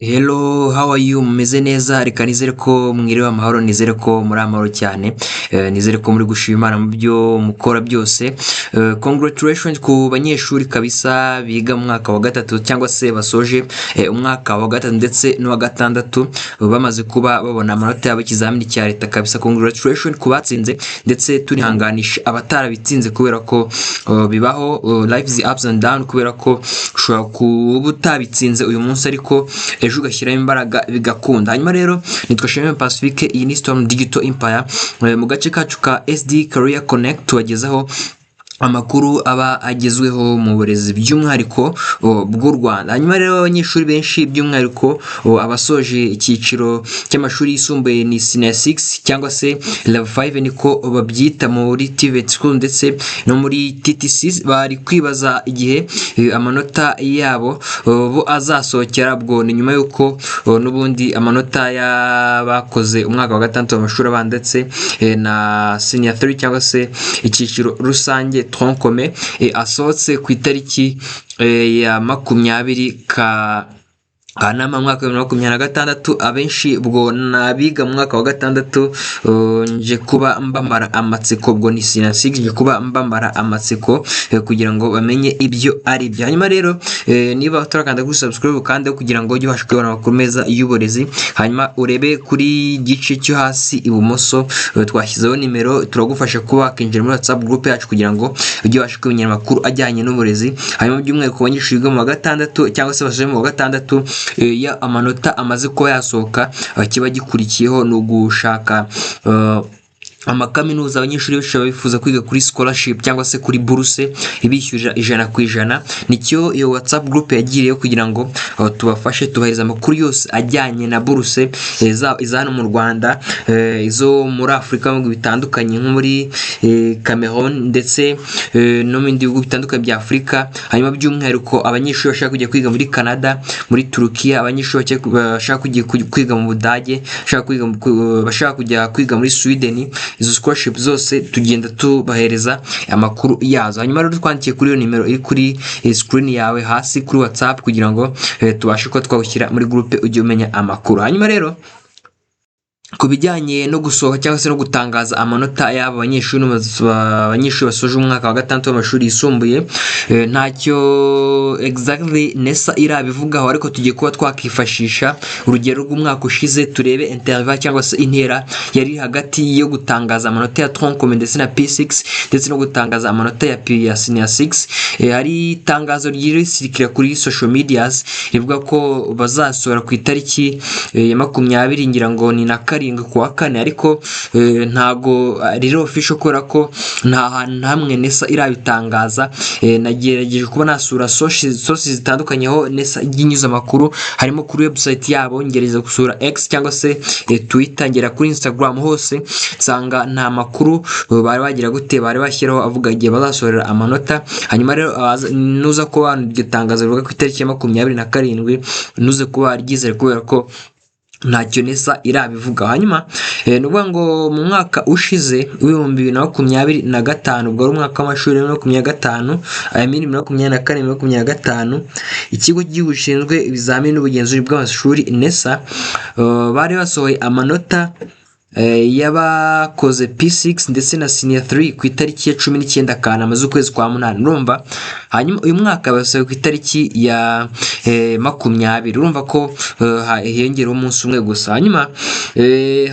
Hello, how are you? Mumeze neza? Reka nizere ko mwiriwe amahoro, nizere ko muri amahoro cyane, nizere ko muri gushima Imana mu byo mukora byose. Congratulations ku banyeshuri kabisa biga mu mwaka wa gatatu cyangwa se basoje umwaka wa gatatu ndetse n'uwa gatandatu, bamaze kuba babona amanota yabo y'ikizamini cya leta kabisa. Congratulations ku batsinze, ndetse tunihanganisha abatarabitsinze kubera ko bibaho, life is ups and down, kubera ko ushobora kuba utabitsinze uyu munsi ariko ejo ugashyiramo imbaraga bigakunda. Hanyuma rero nitwa Shema Pacifique, iyi ni Storm Digital Empire. Mu gace kacu ka SD Career Connect tubagezaho amakuru aba agezweho mu burezi, by'umwihariko bw'u Rwanda. Hanyuma rero abanyeshuri benshi, by'umwihariko abasoje icyiciro cy'amashuri yisumbuye, ni senior 6 cyangwa se level 5 niko babyita muri TVET school ndetse no muri TTC, bari kwibaza igihe amanota yabo bo azasohokera. Ubwo ni nyuma y'uko n'ubundi amanota y'abakoze umwaka wa gatandatu w'amashuri abanza ndetse na senior 3 cyangwa se icyiciro rusange tronc commun asohotse ku itariki ya 20 ka Kanama mwaka wa 2026. Abenshi ubwo n'abiga mu mwaka wa gatandatu, nje kuba mbamara amatsiko, ubwo ni senior 6, nje kuba mbamara amatsiko kugira ngo bamenye ibyo ari byo. Hanyuma rero niba utarakanda kuri subscribe, kandi kugira ngo ujye ubasha kubona amakuru meza y'uburezi, hanyuma urebe kuri gice cyo hasi ibumoso, twashyizeho nimero, turagufasha kuba wakinjira muri WhatsApp group yacu kugira ngo ujye ubasha kumenya amakuru ajyanye n'uburezi. Hanyuma by'umwihariko ku banyeshuri biga mu wa gatandatu cyangwa se basoje mu wa gatandatu, iyo amanota amaze kuba yasohoka, kiba gikurikiyeho ni ugushaka amakaminuza. Abanyeshuri benshi baba bifuza kwiga kuri scholarship cyangwa se kuri buruse ibishyurira 100%. Nicyo iyo WhatsApp group yagiriyeho, kugira ngo tubafashe, tubahereza amakuru yose ajyanye na buruse, iza hano mu Rwanda, izo muri Afurika mu bihugu bitandukanye nko muri Cameroon ndetse no mu bindi bihugu bitandukanye bya Afurika. Hanyuma by'umwihariko abanyeshuri bashaka kujya kwiga muri Canada, muri Turukiya, abanyeshuri bashaka kujya kwiga mu Budage, bashaka kujya kwiga muri Sweden, izo scholarship zose tugenda tubahereza amakuru yazo. Hanyuma rero twandikiye kuri iyo nimero iri kuri screen yawe hasi kuri WhatsApp kugira ngo tubashe kuba twawushyira muri groupe, ujye umenya amakuru. Hanyuma rero ku bijyanye no gusohoka cyangwa se no gutangaza amanota y'aba banyeshuri, abanyeshuri basoje umwaka wa gatandatu w'amashuri yisumbuye, ntacyo exactly NESA irabivugaho, ariko tugiye kuba twakifashisha urugero rw'umwaka ushize, turebe interval cyangwa se intera yari hagati yo gutangaza amanota ya tronc commun ndetse na P6 ndetse no gutangaza amanota ya senior 6. Hari itangazo ryisirikira kuri social medias rivuga ko bazasohora ku itariki ya 20, ngira ngo ni na 7 ku wa kane, ariko ntago riri official kubera ko nta hantu hamwe NESA irabitangaza. Nagerageje kuba nasura sources zitandukanye aho NESA ijya inyuza amakuru, harimo kuri website yabo, ngerageza gusura X cyangwa se Twitter, ngera kuri Instagram, hose nsanga nta makuru bari bagira gute, bari bashyiraho avuga igihe bazasohorera amanota. Hanyuma rero nuza kuba iryo tangazo rivuga ku itariki ya 27, nuze kuba ryizere kubera ko ntacyo NESA irabivuga. Hanyuma ni ukuvuga ngo mu mwaka ushize w'2025, ubwo ari umwaka w'amashuri wa 2025, I mean 2024, 2025, ikigo cy'igihugu gishinzwe ibizamini n'ubugenzuzi bw'amashuri NESA, bari basohoye amanota y'abakoze P6 ndetse na senior 3 ku itariki ya 19 Kanama z'ukwezi kwa munani, urumva. Hanyuma uyu mwaka basohoye ku itariki ya 20, urumva ko hiyongereho umunsi umwe gusa. Hanyuma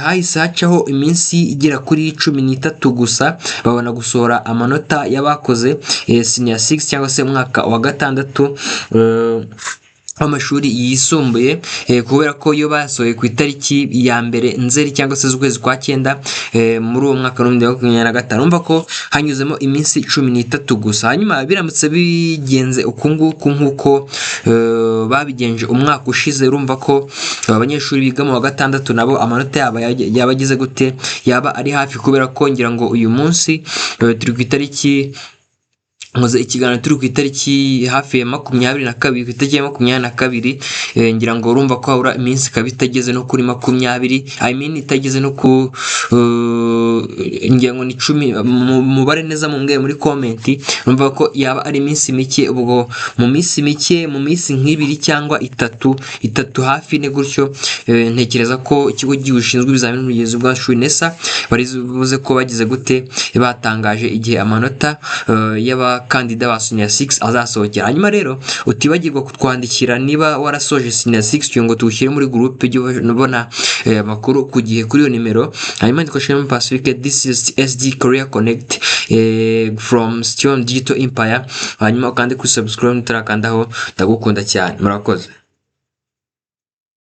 hahise hacaho iminsi igera kuri 13 gusa, babona gusohora amanota y'abakoze senior 6 cyangwa se umwaka wa gatandatu w'amashuri yisumbuye, kubera ko iyo basohoye ku itariki ya 1 Nzeri cyangwa se z'ukwezi kwa cyenda muri uwo mwaka w'ibihumbi bibiri na makumyabiri na gatanu, urumva ko hanyuzemo iminsi 13 gusa. Hanyuma biramutse bigenze uku nguku nk'uko babigenje umwaka ushize, urumva ko abanyeshuri biga mu wa gatandatu nabo amanota yabo yaba agize gute, yaba ari hafi, kubera ko ngira ngo uyu munsi turi ku itariki, nkoze ikiganiro turi ku itariki hafi ya 22, ku itariki ya 22, ngira ngo urumva ko habura iminsi ikaba itageze no kuri 20, I mean itageze no ku ngira ngo ni 10, mubare neza mumbwire muri comment. Urumva ko yaba ari iminsi mike. Ubwo mu minsi mike, mu minsi nk'ibiri cyangwa itatu, hafi ine gutyo, ntekereza ko ikigo gishinzwe ibizamini n'ubugenzuzi bw'amashuri, NESA, baribuze ko bagize gute, batangaje igihe amanota y'abakandida ba senior 6 azasohokera. Hanyuma rero utibagirwa kutwandikira niba warasoje senior 6, kugira ngo tuwushyire muri groupe, ujye ubona amakuru ku gihe kuri iyo nimero. Hanyuma nitwa Shema Pacifique, this is SD Career Connect from Stion Digital Empire. Hanyuma ukande kuri subscribe nutarakandaho. Ndagukunda cyane, murakoze.